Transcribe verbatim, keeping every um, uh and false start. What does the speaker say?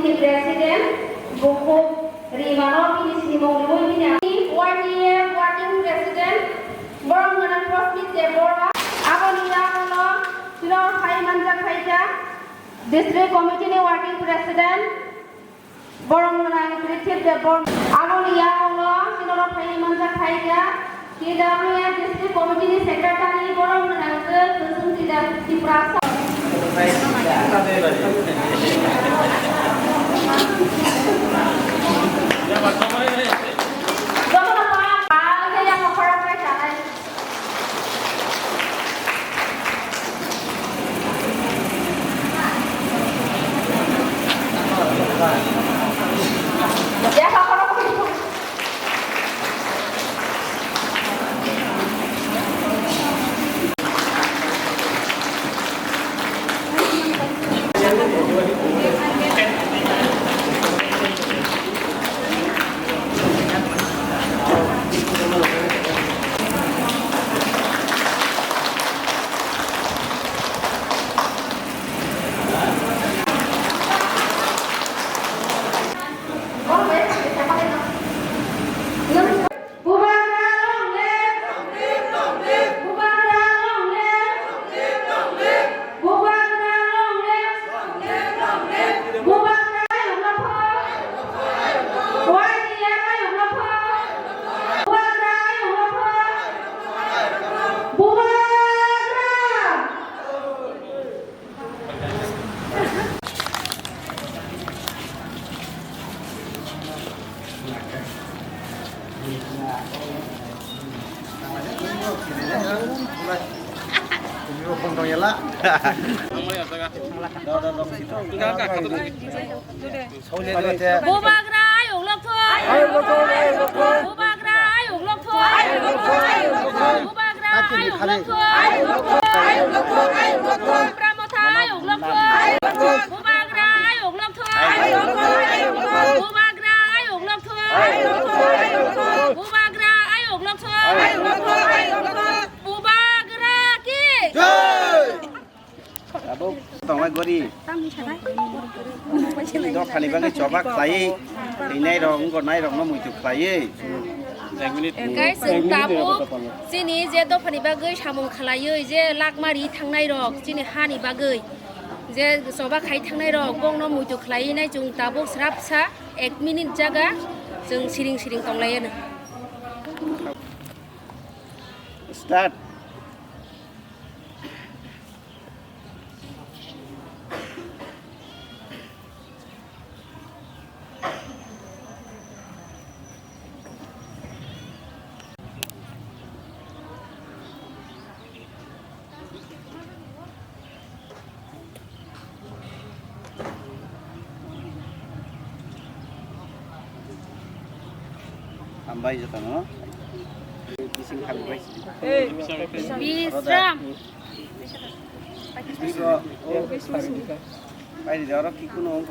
President, bukhuk rimano bini simung riwi bini Y T A Working President, borok gwnang Prosmit Debbarma. Aboni yagulo chwla phai manjak khaikha District Committee ni Working President, borok gwnang Prithip Debbarma. Aboni yagulo chwla phai manjak khaikha T W F District Committee ni Secretary borok gwnang khe Kusum Tida Tiprasa. Jotono pa, pa khe yang khorang pai sanai. Bubagra long live! Bubagra long live! Bubagra long live! Bubagra ayuk no pho! Y T A ayuk no pho! Bubagra ayuk no pho! Bubagra! Bubagra ayuk lokthoi. Bubagra ayuk lokthoi. Bubagra ayuk lokthoi. Bubagra ayuk lokthoi. Tipra Motha ayuk lokthoi. Bubagra ayuk lokthoi. Bubagra ayuk lokthoi. Bubagra ayuk lokthoi. Bubagra ki. Jai! Tabuk tongnai gori. Dophani bagwi choba khlaiwi, twi nairok, wngkor nairokno muitu khlaiwi. Guys, chwng tabuk chini je dophani bagwi samung khlaiwi, je lakmari thangnairok, chini hani bagwi, je choba khai thangnairok, bongno muitu khlaiwi nai chwng tabuk srapsa ek minute jaga chwng siring siring tonglaiyano. Start. Hambai jotono. Bising kharwi bai. Bisram. Bising. Bai di oro ki kuno.